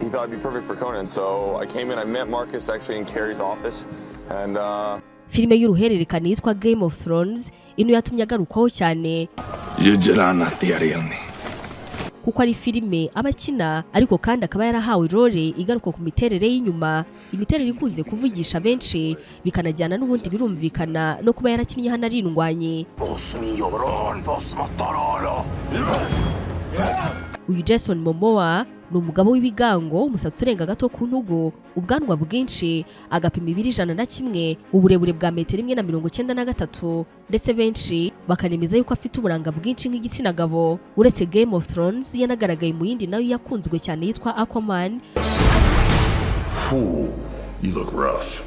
He thought I'd be perfect for Conan, so I came in. I met Marcus actually in Carrie's office, and Filime y'uruhererekane yitwa Game of Thrones ino yatumye agarukwaho cyane, kuko ari filime aba akina, ariko kandi akaba yarahawe role igaruka ku miterere y'inyuma, imiterere ikunze kuvugisha benshi, bikanajyana n'ubundi birumvikana no kuba yarakinnye hano ari indwanyi. Uyu Jason Momoa ni umugabo w'ibigango, umusatsi urenga gato ku ntugu, ubwanwa bwinshi, agapima ibiro 101, uburebure bwa metero 1.93, ndetse benshi bakanemeza yuko afite uburanga bwinshi nk'igitsina gabo. Uretse Game of Thrones, yanagaragaye mu yindi nayo yakunzwe cyane yitwa Aquaman, You look rough.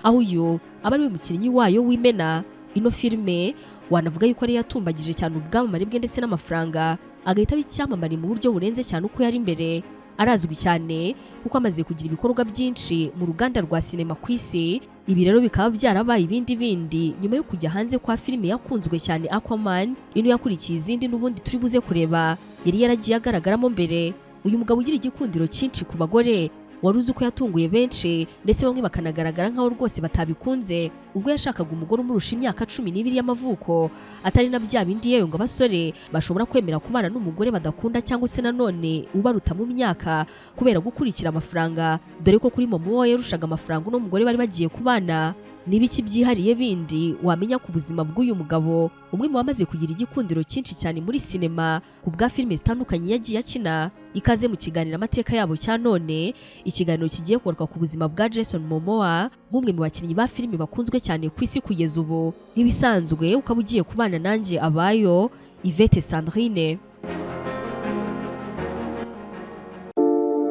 aho uyu aba ari we mukinnyi wayo w'imena. Ino filime wanavuga yuko ari yatumbagije cyane ubwamamare bwe ndetse n'amafaranga, agahita aba icyamamare mu buryo burenze cyane uko yari imbere. Arazwi cyane kuko amaze kugira ibikorwa byinshi mu ruganda rwa sinema ku isi. Ibi rero bikaba byarabaye ibindi bindi nyuma yo kujya hanze kwa filime yakunzwe cyane Aquaman, ino yakurikiye izindi n'ubundi turi buze kureba yari yaragiye agaragaramo mbere. Uyu mugabo ugira igikundiro cyinshi ku bagore, wari uzi ko yatunguye benshi, ndetse bamwe bakanagaragara nk'aho rwose batabikunze, ubwo yashakaga umugore umurusha imyaka 12 y'amavuko, atari na bya bindi yewe ngo abasore bashobora kwemera kubana n'umugore badakunda cyangwa se nanone ubaruta mu myaka kubera gukurikira amafaranga, dore ko kuri Momoa yarushaga amafaranga uno mugore bari bagiye kubana. N'ibiki byihariye bindi wamenya ku buzima bw'uyu mugabo, umwe mu bamaze kugira igikundiro cyinshi cyane muri sinema ku bwa filime zitandukanye yagiye akina? Ikaze mu kiganiro Amateka Yabo cya none, ikiganiro kigiye kugaruka ku buzima bwa Jason Momoa nk'umwe mu bakinnyi ba filime bakunzwe cyane ku isi kugeza ubu. Nk'ibisanzwe ukaba ugiye kubana nanjye, abayo Yvette Sandrine.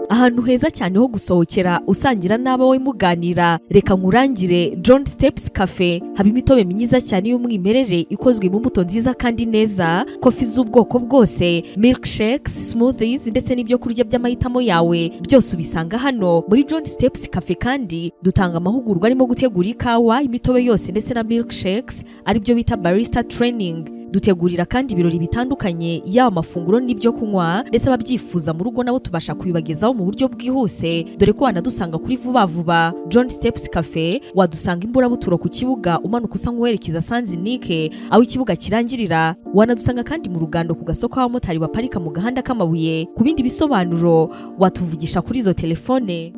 Ahantu heza cyane ho gusohokera usangira n'abawe muganira, reka nkurangire John Steps Cafe. Haba imitobe myiza cyane y'umwimerere ikozwe mu mbuto nziza kandi neza, coffee z'ubwoko bwose, milkshakes, smoothies ndetse n'ibyo kurya by'amahitamo yawe, byose ubisanga hano muri John Steps Cafe. Kandi dutanga amahugurwa arimo gutegura ikawa, imitobe yose ndetse na milkshakes, aribyo bita barista training. Dutegurira kandi ibirori bitandukanye, yaba amafunguro n'ibyo kunywa, ndetse ababyifuza mu rugo nabo tubasha kubibagezaho mu buryo bwihuse, dore ko wanadusanga kuri vuba vuba. John Steps Cafe wadusanga Imburabuturo ku kibuga, umanuka usa nk'uwerekeza Sanzinike aho ikibuga kirangirira. Wanadusanga kandi mu Rugando ku gasoko k'abamotari baparika mu gahanda k'amabuye. Ku bindi bisobanuro watuvugisha kuri izo telefone.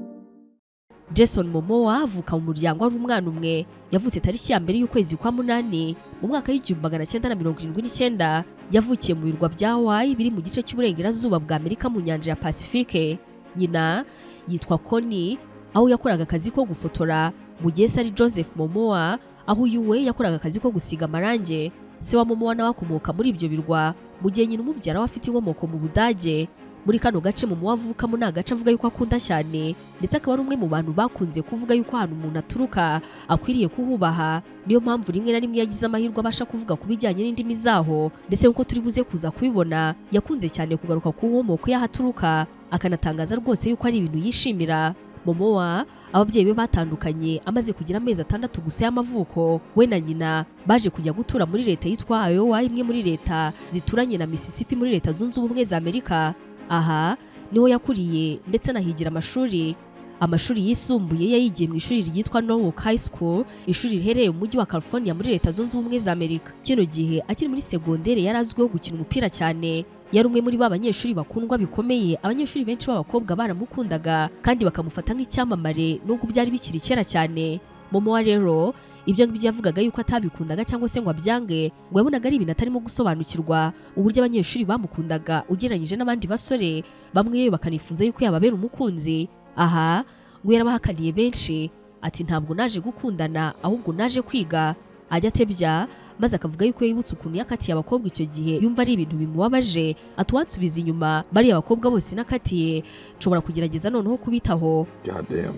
Jason Momoa avuka mu muryango ari umwana umwe. Yavutse tariki ya 1 y'ukwezi kwa 8 mu mwaka w'1979. Yavukiye mu birwa bya Hawaii biri mu gice cy'uburengerazuba bwa Amerika mu nyanja ya Pacifique. Nyina yitwa Connie, aho yakoraga akazi ko gufotora, mu gihe se ari Joseph Momoa, aho uyu we yakoraga akazi ko gusiga amarange. Se wa Momoa nawe akomoka muri ibyo birwa, mu gihe nyina umubyara we afite inkomoko mu Budage. Muri kano gace Momoa avukamo ni agace avuga yuko akunda cyane, ndetse akaba ari umwe mu bantu bakunze kuvuga yuko ahantu umuntu aturuka akwiriye kuhubaha. Niyo mpamvu rimwe na rimwe yagize amahirwe abasha kuvuga ku bijyanye n'indimi zaho, ndetse nk'uko turi buze kuza kubibona, yakunze cyane kugaruka ku nkomoko y'aho aturuka, akanatangaza rwose yuko ari ibintu yishimira. Momoa ababyeyi be batandukanye amaze kugira amezi 6 gusa y'amavuko. We na nyina baje kujya gutura muri leta yitwa Iowa, imwe muri leta zituranye na Mississippi muri Leta Zunze Ubumwe za Amerika. Aha niho yakuriye ndetse anahigira amashuri. Amashuri yisumbuye yayigiye mu ishuri ryitwa Norwalk High School, ishuri riherereye mu mujyi wa California muri Leta Zunze Ubumwe za Amerika. Kino gihe akiri muri segondere yari azwiho gukina umupira cyane. Yari umwe muri ba banyeshuri bakundwa bikomeye, abanyeshuri benshi b'abakobwa baramukundaga kandi bakamufata nk'icyamamare nubwo byari bikiri kera cyane. Momoa rero ibyo ngibyo yavugaga yuko atabikundaga cyangwa se ngo abyange, ngo yabonaga ari ibintu atarimo gusobanukirwa, uburyo abanyeshuri bamukundaga ugereranyije n'abandi basore bamwe, bakanifuza yuko yababera umukunzi. Aha ngo yarabahakaniye benshi, ati: "Ntabwo naje gukundana, ahubwo naje kwiga." Ajya atebya maze akavuga yuko yibutse ukuntu yakatiye abakobwa icyo gihe, yumva ari ibintu bimubabaje, ati: "Uwansubiza inyuma bariya bakobwa bose nakatiye, nshobora kugerageza noneho kubitaho." God damn.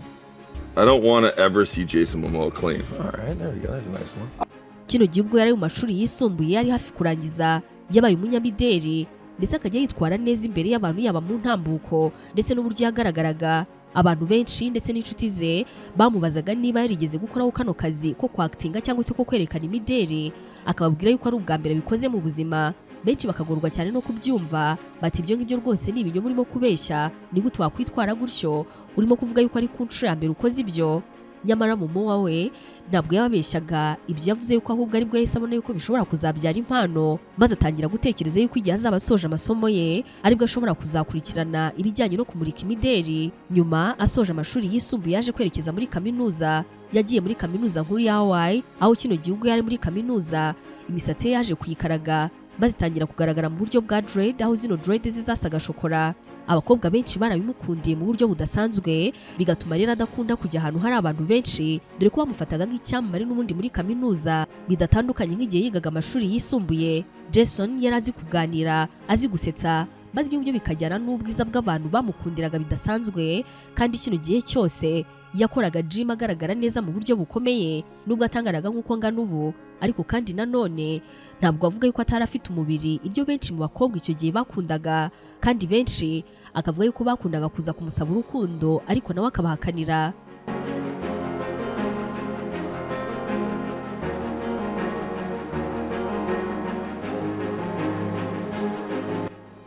I don't want to ever see Jason Momoa clean. All right, there we go. That's a nice one. Kino gihe ubwo yari mu mashuri yisumbuye yari hafi kurangiza, yabaye umunyamideli, ndetse akajya yitwara neza imbere y'abantu, yaba mu ntambuko ndetse n'uburyo yagaragaraga. Abantu benshi ndetse n'inshuti ze bamubazaga niba yarigeze gukoraho kano kazi ko kwakitinga cyangwa se ko kwerekana imideli, akababwira yuko ari ubwa mbere bikoze mu buzima. Benshi bakagorwa cyane no kubyumva, bati: "Ibyo ngibyo rwose ni ibinyoma, urimo kubeshya. Ni gute wakwitwara gutyo? Urimo kuvuga yuko ari ku nshuro ya mbere ukoze ibyo?" Nyamara Momoa we ntabwo yababeshyaga. Ibyo yavuze yuko ahubwo aribwo yahise abona yuko bishobora kuzabyara impano, maze atangira gutekereza yuko igihe azaba asoje amasomo ye aribwo ashobora kuzakurikirana ibijyanye no kumurika imideri. Nyuma asoje amashuri yisumbuye, yaje kwerekeza muri kaminuza. Yagiye muri Kaminuza Nkuru ya Hawaii, aho kino gihugu yari muri kaminuza imisatsi ye yaje kuyikaraga, maze itangira kugaragara mu buryo bwa dread, aho zino dread ze zasaga shokora. Abakobwa benshi barabimukundiye mu buryo budasanzwe, bigatuma rero adakunda kujya ahantu hari abantu benshi, dore ko bamufataga nk'icyamamare n'ubundi muri kaminuza, bidatandukanye nk'igihe yigaga amashuri yisumbuye. Jason yari azi kuganira, azi gusetsa, maze ibyo ngibyo bikajyana n'ubwiza bw'abantu bamukundiraga bidasanzwe. Kandi kino gihe cyose yakoraga gym, agaragara neza mu buryo bukomeye. Nubwo atanganaga nk'uko angana ubu, ariko kandi nanone ntabwo avuga yuko atari afite umubiri ibyo benshi mu bakobwa icyo gihe bakundaga. Kandi benshi akavuga yuko bakundaga kuza kumusaba urukundo, ariko nawe akabahakanira.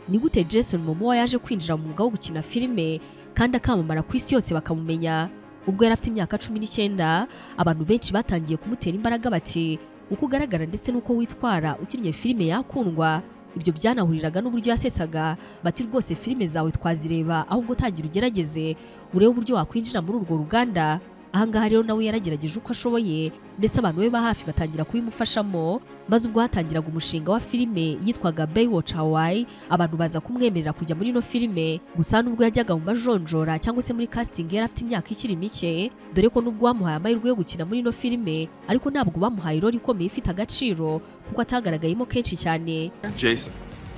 Ni gute Jason Momoa yaje kwinjira mu mwuga wo gukina filime kandi akamamara ku isi yose bakamumenya? Ubwo yari afite imyaka 19, abantu benshi batangiye kumutera imbaraga, bati: "Uko ugaragara ndetse n'uko witwara, ukinnye filime yakundwa." Ibyo byanahuriraga n'uburyo yasetsaga, bati: "Rwose filime zawe twazireba, ahubwo tangira ugerageze urebe uburyo wakwinjira muri urwo ruganda." Ahangaha rero nawe yaragerageje uko ashoboye, ndetse abantu be ba hafi batangira kubimufashamo, maze ubwo hatangiraga umushinga wa filime yitwaga Baywatch Hawaii, abantu baza kumwemerera kujya muri ino filime. Gusa nubwo yajyaga mu majonjora cyangwa se muri casting, yari afite imyaka ikiri mike, dore ko nubwo bamuhaye amahirwe yo gukina muri ino filime, ariko ntabwo bamuhaye role ikomeye ifite agaciro, kuko atagaragayemo kenshi cyane. Jason.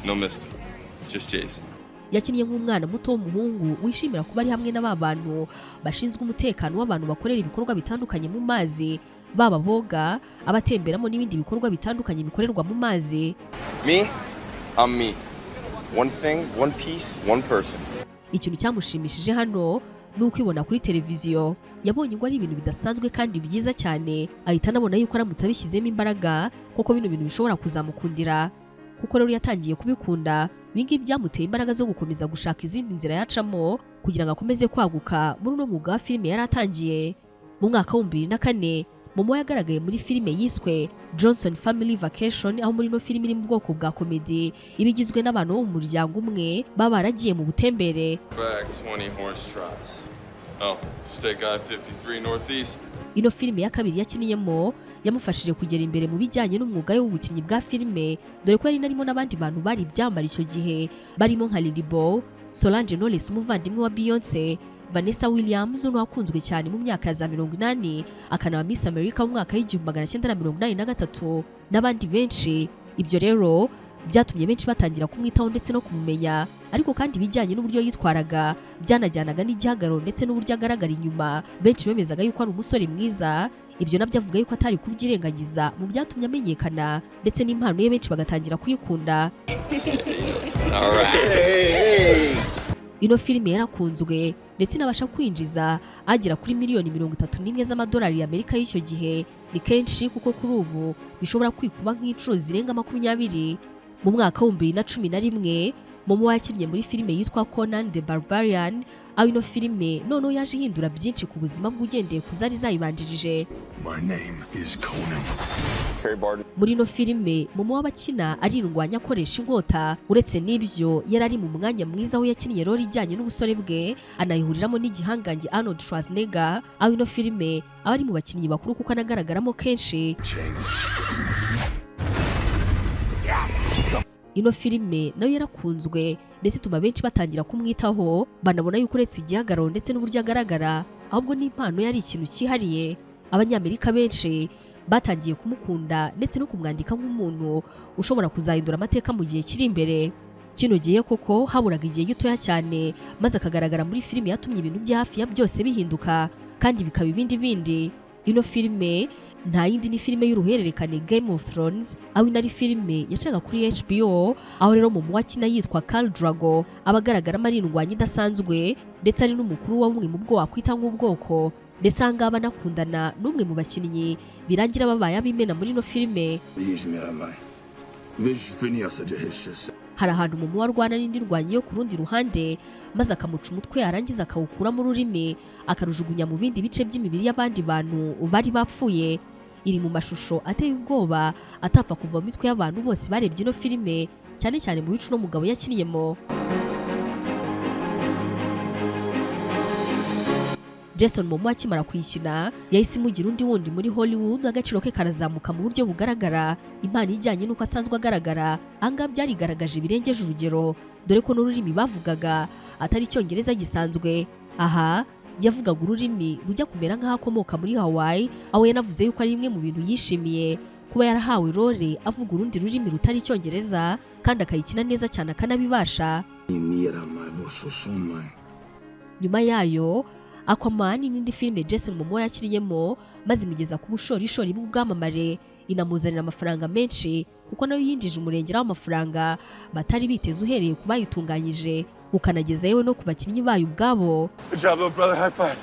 No mister. Just Jason. Yakinnye nk'umwana muto w'umuhungu wishimira kuba ari hamwe na ba bantu bashinzwe umutekano w'abantu bakorera ibikorwa bitandukanye mu mazi, baba boga, abatemberamo n'ibindi bikorwa bitandukanye bikorerwa mu mazi. Me? I'm me. One thing, one piece, one person. Ikintu cyamushimishije hano ni ukwibona kuri televiziyo. Yabonye ngo ari ibintu bidasanzwe kandi byiza cyane, ahita anabona yuko aramutse abishyizemo imbaraga kuko bino bintu bishobora kuzamukundira. Kuko rero yatangiye kubikunda, ibingibi byamuteye imbaraga zo gukomeza gushaka izindi nzira yacamo kugira ngo akomeze kwaguka muri uno mwuga wa filime yari atangiye. Mu mwaka wa 2004, Momoa yagaragaye muri filime yiswe Johnson Family Vacation, aho muri ino filime iri mu bwoko bwa komedi, iba igizwe n'abantu bo mu muryango umwe baba baragiye mu butembere. Back 20 horse trots. Oh, just take I-53 northeast. Ino filime ya kabiri yakiniyemo yamufashije kugera imbere mu bijyanye n'umwuga we w'ubukinnyi bwa filime, dore ko yari inarimo n'abandi bantu bari ibyamamare icyo gihe, barimo nka Lily Beau, Solange Knowles umuvandimwe wa Beyonce, Vanessa Williams wakunzwe cyane mu myaka ya za 80 akanaba Miss America mu mwaka w'1983, n'abandi benshi. Ibyo rero byatumye benshi batangira kumwitaho ndetse no kumumenya. Ariko kandi ibijyanye n'uburyo yitwaraga byanajyanaga n'igihagararo ndetse n'uburyo agaragara inyuma, benshi bemezaga yuko ari umusore mwiza. Ibyo nabyo avuga yuko atari kubyirengagiza mu byatumye amenyekana, ndetse n'impano ye benshi bagatangira kuyikunda. All right. Ino filime yarakunzwe ndetse inabasha kwinjiza agera kuri miliyoni 31 z'amadolari y'Amerika y'icyo gihe. Ni kenshi, kuko kuri ubu bishobora kwikuba nk'inshuro zirenga 20. Mu mwaka wa 2011, Momoa yakinnye muri filime yitwa Conan the Barbarian, aho ino filime noneho yaje ihindura byinshi ku buzima bw'ugendeye ku zari zayibanjirije. My name is Conan. Kerry Barden. Muri ino filime Momoa aba akina arirwanya akoresha inkota. Uretse n'ibyo, yari ari mu mwanya mwiza aho yakinnye role ijyanye n'ubusore bwe, anayihuriramo n'igihangange Arnold Schwarzenegger, aho ino filime aba ari mu bakinnyi bakuru kuko anagaragaramo kenshi. Chains. Ino filime nayo yarakunzwe ndetse ituma benshi batangira kumwitaho, banabona yuko uretse igihagararo ndetse n'uburyo agaragara, ahubwo n'impano yari ikintu cyihariye. Abanyamerika benshi batangiye kumukunda ndetse no kumwandika nk'umuntu ushobora kuzahindura amateka mu gihe kiri imbere. Kino gihe koko haburaga igihe gitoya cyane maze akagaragara muri filime yatumye ibintu bye hafi ya byose bihinduka kandi bikaba ibindi bindi. Ino filime nta yindi, ni filime y'uruhererekane Game of Thrones, aho ino ari filime yacaga kuri HBO, aho rero Momoa akina yitwa Khal Drogo, aba agaragaramo ari indwanyi idasanzwe ndetse ari n'umukuru wa bumwe mu bwo wakwita nk'ubwoko, ndetse aha ngaha banakundana n'umwe mu bakinnyi, birangira babaye ab'imena muri ino filime. Use me, my. Hari ahantu Momoa arwana n'indi ndwanyi yo ku rundi ruhande, maze akamuca umutwe, yarangiza akawukuramo ururimi, akarujugunya mu bindi bice by'imibiri y'abandi bantu bari bapfuye. Iri mu mashusho ateye ubwoba atapfa kuva mu mitwe y'abantu bose barebye ino filime, cyane cyane mu bice uno mugabo yakinnyemo. Jason Momoa akimara kuyikina yahise imugira undi wundi muri Hollywood, agaciro ke karazamuka mu buryo bugaragara. Impano ijyanye n'uko asanzwe agaragara ahangaha byarigaragaje birengeje urugero, dore ko n'ururimi bavugaga atari Icyongereza gisanzwe. Aha yavugaga ururimi rujya kumera nk'aho akomoka muri Hawaii, aho yanavuze yuko ari imwe mu bintu yishimiye kuba yarahawe role avuga urundi rurimi rutari Icyongereza, kandi akayikina neza cyane akanabibasha. Nyuma yayo, Aquaman n'indi filime Jason Momoa yakinnyemo maze imugeza ku bushorishori bw'ubwamamare, inamuzanira amafaranga menshi kuko nayo yinjije umurengera w'amafaranga batari biteze, uhereye ku bayitunganyije ukanageza yewe no ku bakinnyi bayo ubwabo. Good job, little brother. High five.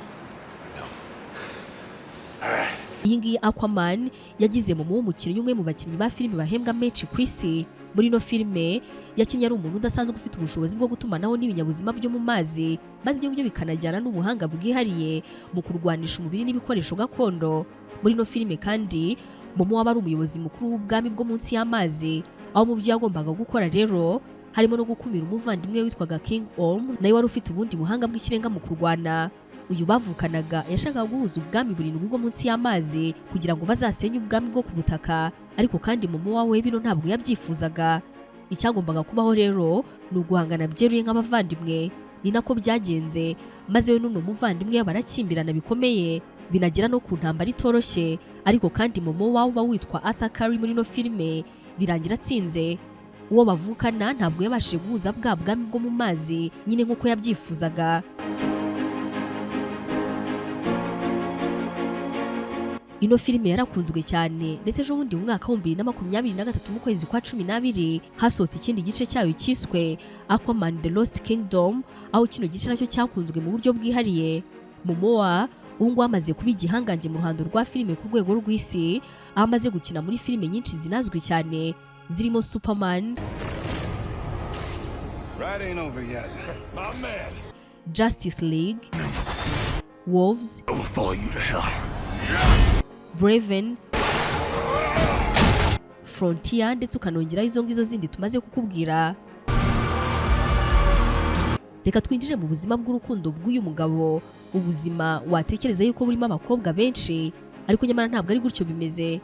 Iyi ngiyi Aquaman yagize Momoa umukinnyi, umwe mu bakinnyi ba filime bahembwa menshi ku isi. Muri ino filime yakinnye ari umuntu udasanzwe ufite ubushobozi bwo gutumanaho n'ibinyabuzima byo mu mazi, maze ibyo ngibyo bikanajyana n'ubuhanga bwihariye mu kurwanisha umubiri n'ibikoresho gakondo. Muri ino filime kandi Momoa aba ari umuyobozi mukuru w'ubwami bwo munsi y'amazi, aho mu byo yagombaga gukora rero harimo no gukumira umuvandimwe witwaga King Orm, nawe wari ufite ubundi buhanga bw'ikirenga mu kurwana. Uyu bavukanaga yashakaga guhuza ubwami burindwi bwo munsi y'amazi kugira ngo bazasenye ubwami bwo ku butaka, ariko kandi Momoa we bino ntabwo yabyifuzaga. Icyagombaga kubaho rero ni uguhangana byeruye nk'abavandimwe. Ni nako byagenze, maze we n'uno muvandimwe barakimbirana bikomeye, binagera no ku ntambara itoroshye. Ariko kandi Momoa uba witwa Arthur Curry muri ino filime birangira atsinze. Uwo bavukana ntabwo yabashije guhuza bwa bwami bwo mu mazi nyine nk'uko yabyifuzaga. Ino filime yarakunzwe cyane, ndetse ejo bundi mu mwaka wa 2023 mu kwezi kwa 12 hasohotse ikindi gice cyayo cyiswe Aquaman The Lost Kingdom, aho kino gice nacyo cyakunzwe mu buryo bwihariye. Momoa ubu ngubu amaze kuba igihangange mu ruhando rwa filime ku rwego rw'isi, aho amaze gukina muri filime nyinshi zinazwi cyane zirimo Superman, Ride ain't over yet. My man. Justice League, Wolves, I will follow you to hell. Braven, Frontier, ndetse ukanongeraho izo ngizo zindi tumaze kukubwira. Reka twinjire mu buzima bw'urukundo bw'uyu mugabo, ubuzima watekereza yuko burimo abakobwa benshi, ariko nyamara ntabwo ari gutyo bimeze.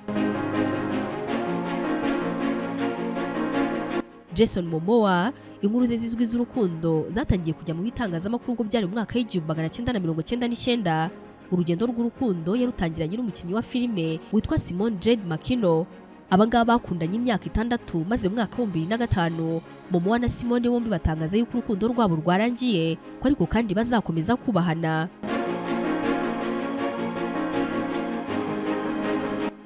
Jason Momoa, inkuru ze zizwi z'urukundo zatangiye kujya mu bitangazamakuru ubwo byari mu mwaka w'1999. Urugendo rw'urukundo yarutangiranye n'umukinnyi wa filime witwa Simone Jade Makino. Aba ngaba bakundanye imyaka 6, maze mu mwaka wa 2005 Momoa na Simone bombi batangaza yuko urukundo rwabo rwarangiye, ko ariko kandi bazakomeza kubahana.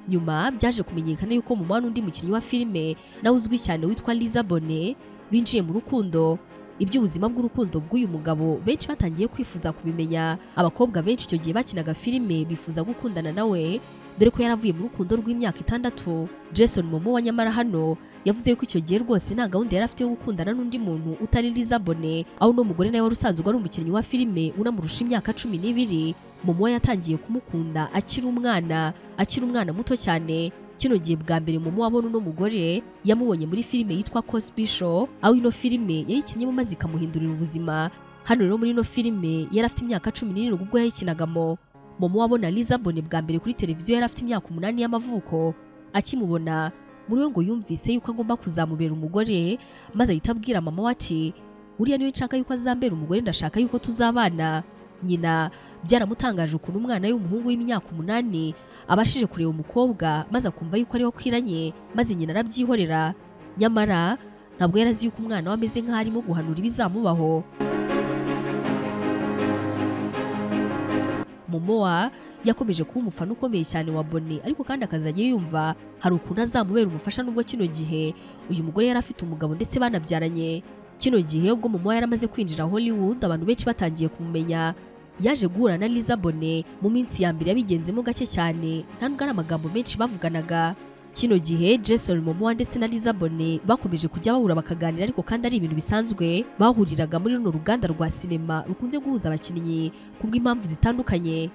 Nyuma byaje kumenyekana yuko Momoa n'undi mukinnyi wa filime nawe uzwi cyane witwa Lisa Bonet binjiye mu rukundo. Iby'ubuzima bw'urukundo bw'uyu mugabo benshi batangiye kwifuza kubimenya. Abakobwa benshi icyo gihe bakinaga filime bifuza gukundana nawe, dore ko yaravuye mu rukundo rw'imyaka 6. Jason Momoa nyamara hano yavuze ko icyo gihe rwose nta gahunda yari afite yo gukundana n'undi muntu utari Lisa Bonet, aho uno mugore nawe wari usanzwe ari umukinnyi wa filime unamurusha imyaka 12. Momoa yatangiye kumukunda akiri umwana, akiri umwana muto cyane. Kino gihe bwa mbere Momoa abona uno mugore yamubonye muri filime yitwa Cosby Show, aho ino filime yayikinnyemo maze ikamuhindurira ubuzima. Hano rero muri ino filime yari afite imyaka 17 ubwo yayikinagamo. Momoa abona Lisa Bonet bwa mbere kuri televiziyo yari afite imyaka 8 y'amavuko. Akimubona muri we ngo yumvise yuko agomba kuzamubera umugore, maze ahita abwira mama we ati uriya niwe nshaka yuko azambera umugore, ndashaka yuko tuzabana. Nyina byaramutangaje ukuntu umwana w'umuhungu w'imyaka 8 abashije kureba umukobwa maze akumva yuko ariwe akwiranye, maze nyina arabyihorera. Nyamara ntabwo yari azi yuko umwana we ameze nk'aho arimo guhanura ibizamubaho. Momoa yakomeje kuba umufana ukomeye cyane wa Bonet, ariko kandi akazajya yumva hari ukuntu azamubera umufasha, nubwo kino gihe uyu mugore yari afite umugabo ndetse banabyaranye. Kino gihe ubwo Momoa yaramaze kwinjira Hollywood, abantu benshi batangiye kumumenya. Yaje guhura na Lisa Bonet mu minsi ya mbere yabigenzemo gake cyane, nta nubwo ari amagambo menshi bavuganaga. Kino gihe Jason Momoa ndetse na Lisa Bonet bakomeje kujya bahura bakaganira, ariko kandi ari ibintu bisanzwe. Bahuriraga muri runo ruganda rwa sinema rukunze guhuza abakinnyi kubw'impamvu zitandukanye.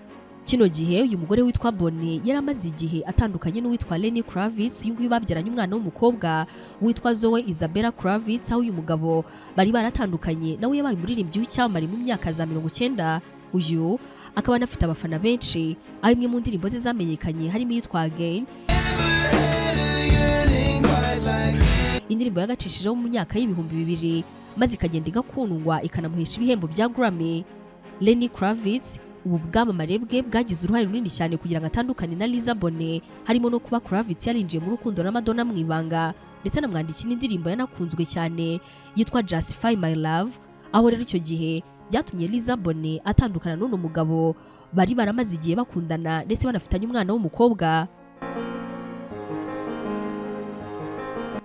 Kino gihe uyu mugore witwa Bonet yari amaze igihe atandukanye n'uwitwa Lenny Kravitz. Uyu nguyu babyaranye umwana w'umukobwa witwa Zoe Isabella Kravitz, aho uyu mugabo bari baratandukanye nawe yabaye umuririmbyi w'icyamamare mu myaka za 90. Uyu akaba anafite abafana benshi, aho imwe mu ndirimbo ze zamenyekanye harimo iyitwa Again, indirimbo yagacishijeho mu myaka y'2000, maze ikagenda igakundwa, ikanamuhesha ibihembo bya Grammy. Lenny Kravitz, ubu bwamamare bwe bwagize uruhare runini cyane kugira ngo atandukane na Lisa Bonet, harimo no kuba Kravitz yarinjiye mu rukundo na Madonna mu ibanga, ndetse anamwandikira indirimbo yanakunzwe cyane yitwa Justify My Love, aho rero icyo gihe byatumye Lisa Bonet atandukana n'uno mugabo bari baramaze igihe bakundana ndetse banafitanye umwana w'umukobwa.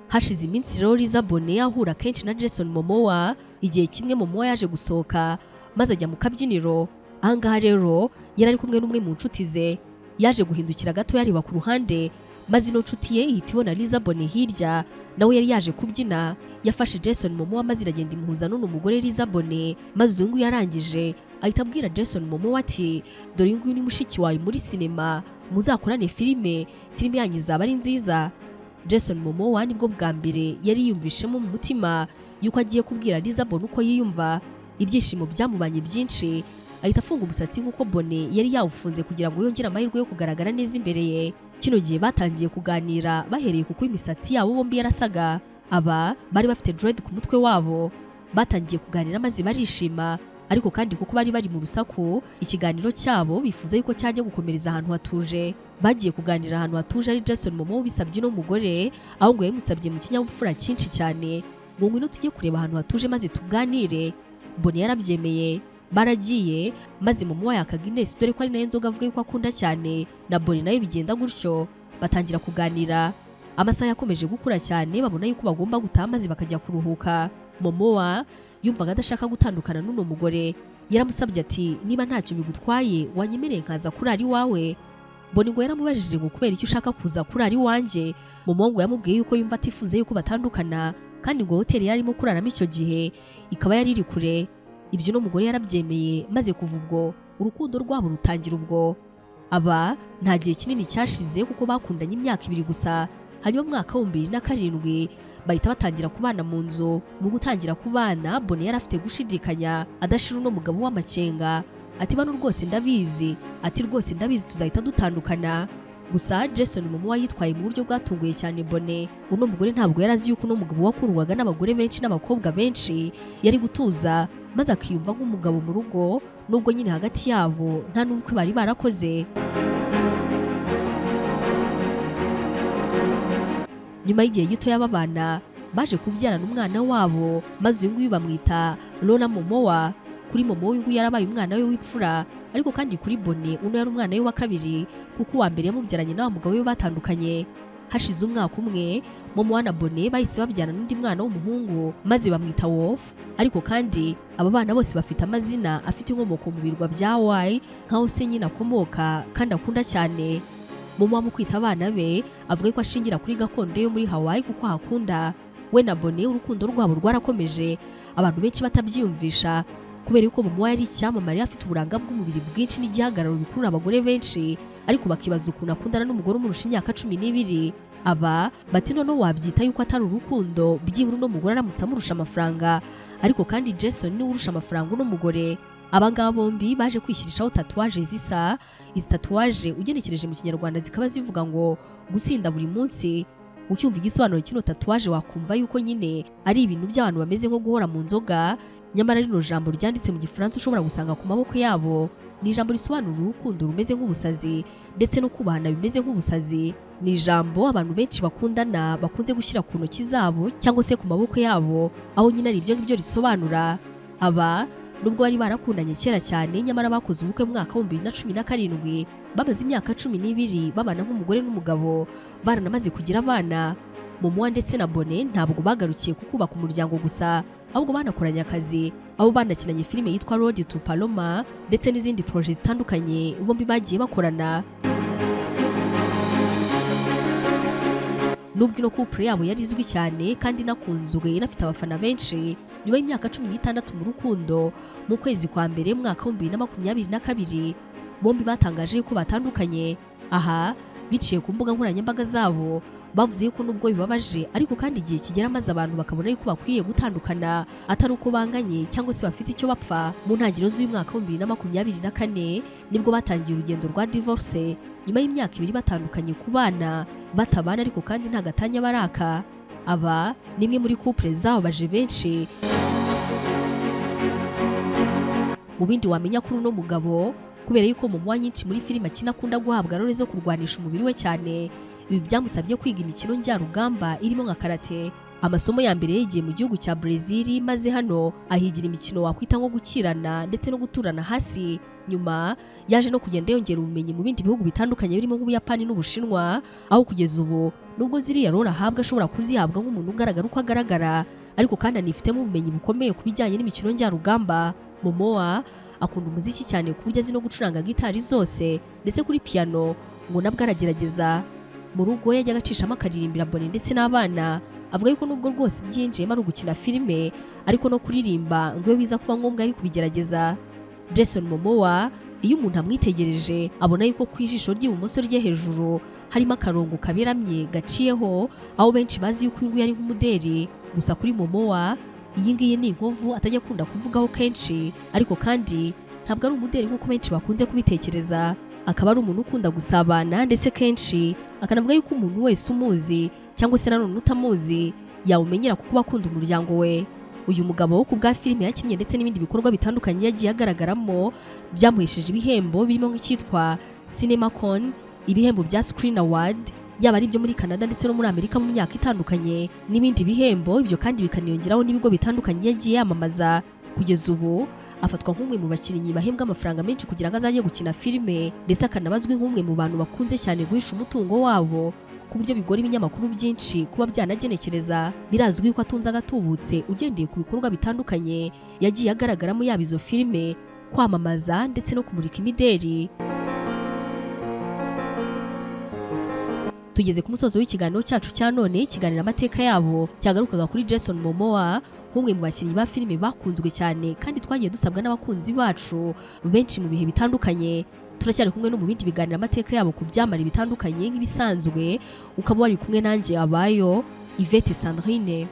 Hashize iminsi rero Lisa Bonet ahura kenshi na Jason Momoa. Igihe kimwe Momoa yaje gusohoka maze ajya mu kabyiniro. Ahangaha rero yari ari kumwe n'umwe mu nshuti ze. Yaje guhindukira gato yareba ku ruhande, maze ino nshuti ye ihita ibona Lisa Bonet hirya, nawe yari yaje kubyina. Yafashe Jason Momoa maze iragenda imuhuza n'uno mugore Lisa Bonet, maze uyu nguyu yarangije ahita abwira Jason Momoa ati: "Dore uyu nguyu ni mushiki wawe muri sinema, muzakorane filime, filime yanyu izaba ari nziza." Jason Momoa nibwo bwa mbere yari yiyumvishemo mu mutima yuko agiye kubwira Lisa Bonet uko yiyumva. Ibyishimo byamubanye byinshi, ahita afunga umusatsi nk'uko Bonet yari yawufunze kugira ngo yongere amahirwe yo kugaragara neza imbere ye. Kino gihe batangiye kuganira bahereye kuko imisatsi yabo bombi yarasaga. Aba bari bafite dread ku mutwe wabo. Batangiye kuganira maze barishima, ariko kandi kuko bari bari mu rusaku, ikiganiro cyabo bifuza yuko cyajya gukomereza ahantu hatuje. Bagiye kuganira ahantu hatuje, ari Jason Momoa bisabye uno mugore, aho ngo yamusabye mu kinyabupfura cyinshi cyane ngo: "Ngwino tujye kureba ahantu hatuje maze tuganire." Bonet yarabyemeye, baragiye, maze Momoa yaka Guinness, dore ko ari nayo nzoga avuga yuko akunda cyane, na Bonet nayo bigenda gutyo, batangira kuganira. Amasaha yakomeje gukura cyane, babona yuko bagomba gutaha maze bakajya kuruhuka. Momoa yumvaga adashaka gutandukana n'uno mugore. Yaramusabye ati: "Niba ntacyo bigutwaye, wanyemereye nkaza kurara iwawe?" Bonet ngo yaramubajije ngo: "Kubera icyo ushaka kuza kurara iwanjye?" Momoa ngo yamubwiye yuko yumva atifuza yuko batandukana, kandi ngo hoteli yari arimo kuraramo icyo gihe ikaba yari iri kure. Ibyo uno mugore yarabyemeye, maze kuva ubwo urukundo rwabo rutangira ubwo. Aba nta gihe kinini cyashize, kuko bakundanye imyaka 2 gusa, hanyuma mu mwaka wa 2007 bahita batangira kubana mu nzu. Mu gutangira kubana, Bonet yari afite gushidikanya adashira uno mugabo w'amakenga, ati: "Bano rwose ndabizi," ati: "Rwose ndabizi tuzahita dutandukana." Gusa Jason Momoa yitwaye mu buryo bwatunguye cyane Bonet. Uno mugore ntabwo yari azi yuko uno mugabo wakundwaga n'abagore benshi n'abakobwa benshi yari gutuza maze akiyumva nk'umugabo mu rugo, nubwo nyine hagati yabo nta n'ubukwe bari barakoze. Nyuma y'igihe gito y'ababana, baje kubyarana umwana wabo, maze uyu nguyu bamwita Lola Momoa. Kuri Momoa uyu nguyu yarabaye umwana we w'imfura, ariko kandi kuri Bonet uno yari umwana we wa kabiri, kuko uwa mbere yamubyaranye na wa mugabo we batandukanye. Hashize umwaka umwe Momoa na Bonet bahise babyarana n'undi mwana w'umuhungu, maze bamwita Wolf. Ariko kandi aba bana bose bafite amazina afite inkomoko mu birwa bya Hawaii, nkaho se nyine akomoka kandi akunda cyane. Momoa mu kwita abana be avuga ko ashingira kuri gakondo yo muri Hawaii kuko ahakunda. We na Bonet urukundo rwabo rwarakomeje, abantu benshi batabyiyumvisha, kubera yuko Momoa yari icyamamare, afite uburanga bw'umubiri bwinshi n'igihagararo bikurura abagore benshi, ariko bakibaza ukuntu akundana n'umugore umurusha imyaka 12. Aba bati: "Noneho wabyita yuko atari urukundo, byibura uno mugore aramutse amurusha amafaranga." Ariko kandi Jason niwe urusha amafaranga uno mugore. Abangaba bombi baje kwishyirishaho tatouage zisa. Izi tatouage ugenekereje mu Kinyarwanda zikaba zivuga ngo gusinda buri munsi. Ucyumva igisobanuro kino tatouage wakumva yuko nyine ari ibintu by'abantu bameze nko guhora mu nzoga, nyamara rino jambo ryanditse mu Gifaransa ushobora gusanga ku maboko yabo ni ijambo risobanura urukundo rumeze nk'ubusazi ndetse no kubahana bimeze nk'ubusazi. Ni ijambo abantu benshi bakundana bakunze gushyira ku ntoki zabo cyangwa se ku maboko yabo, aho nyine ari ibyo ngibyo risobanura. Aba nubwo bari barakundanye kera cyane, nyamara bakoze ubukwe mu mwaka wa 2017. Bamaze imyaka 12 babana nk'umugore n'umugabo, baranamaze kugira abana. Momoa ndetse na Bonet ntabwo bagarukiye ku kubaka umuryango gusa, ahubwo banakoranye akazi, aho banakinanye filime yitwa Road to Paloma ndetse n'izindi projet zitandukanye bombi bagiye bakorana. Nubwo ino couple yabo yari izwi cyane kandi inakunzwe, inafite abafana benshi, nyuma y'imyaka 16 mu rukundo, mu kwezi kwa mbere mwaka wa 2022 bombi batangaje yuko batandukanye. Aha biciye ku mbuga nkoranyambaga zabo bavuze yuko nubwo bibabaje ariko kandi igihe kigera maze abantu bakabona yuko bakwiye gutandukana, atari uko banganye cyangwa se bafite icyo bapfa. Mu ntangiriro z'uyu mwaka wa 2024 nibwo batangiye urugendo rwa divorce, nyuma y'imyaka 2 batandukanye ku bana batabana ariko kandi nta gatanya baraka. Aba ni imwe muri couple zababaje benshi. Mu bindi wamenya kuri uno mugabo, kubera yuko mu muwa nyinshi muri filime akina akunda guhabwa role zo kurwanisha umubiri we cyane, ibi byamusabye kwiga imikino njyarugamba irimo nka karate. Amasomo ya mbere yigiye mu gihugu cya Brazil, maze hano ahigira imikino wakwita nko gukirana ndetse no guturana hasi. Nyuma yaje no kugenda yongera ubumenyi mu bindi bihugu bitandukanye birimo nk'Ubuyapani n'Ubushinwa, aho kugeza ubu nubwo ziriya role ahabwa ashobora kuzihabwa nk'umuntu ugaragara uko agaragara, ariko kandi anifitemo ubumenyi bukomeye ku bijyanye n'imikino njyarugamba. Momoa akunda umuziki cyane ku buryo azi no gucuranga gitari zose ndetse kuri piano ngo nabwo aragerageza. Mu rugo yajyaga acishamo akaririmbira Bonnie ndetse n'abana. Avuga yuko nubwo rwose byinjiyemo ari ugukina filime, ariko no kuririmba ngo iyo biza kuba ngombwa ari kubigerageza. Jason Momoa iyo umuntu amwitegereje abona yuko ku ijisho ry'ibumoso rye hejuru harimo akarongo kaberamye gaciyeho, aho benshi bazi yuko uyu nguyu ari nk'umuderi. Gusa kuri Momoa iyi ngiyi ni inkovu atajya akunda kuvugaho kenshi, ariko kandi ntabwo ari umuderi nk'uko benshi bakunze kubitekereza. Akaba ari umuntu ukunda gusabana ndetse kenshi akanavuga yuko umuntu wese umuzi cyangwa se nanone utamuzi yawumenyera kuko akunda umuryango we. Uyu mugabo ku bwa filime yakinnye ndetse n'ibindi bikorwa bitandukanye yagiye agaragaramo byamuhesheje ibihembo birimo nk'icyitwa CinemaCon, ibihembo bya Screen Award, yaba ari ibyo muri Canada ndetse no muri Amerika mu myaka itandukanye, n'ibindi bihembo. Ibyo kandi bikaniyongeraho n'ibigo bitandukanye yagiye yamamaza. Kugeza ubu afatwa nk'umwe mu bakinnyi bahembwa amafaranga menshi kugira ngo azajye gukina filime, ndetse akanabazwi nk'umwe mu bantu bakunze cyane guhisha umutungo wabo ku buryo bigora ibinyamakuru byinshi kuba byanagenekereza. Birazwi ko atunze agatubutse ugendeye ku bikorwa bitandukanye yagiye agaragaramo, yaba izo filime, kwamamaza ndetse no kumurika imideri. Tugeze ku musozo w'ikiganiro cyacu cya none, ikiganiro amateka yabo cyagarukaga kuri Jason Momoa nk'umwe mu bakinnyi ba filime bakunzwe cyane kandi twagiye dusabwa n'abakunzi bacu benshi mu bihe bitandukanye. Turacyari kumwe no mu bindi biganiro amateka yabo ku byamare bitandukanye nk'ibisanzwe, ukaba wari kumwe nanjye abayo Yvette Sandrine.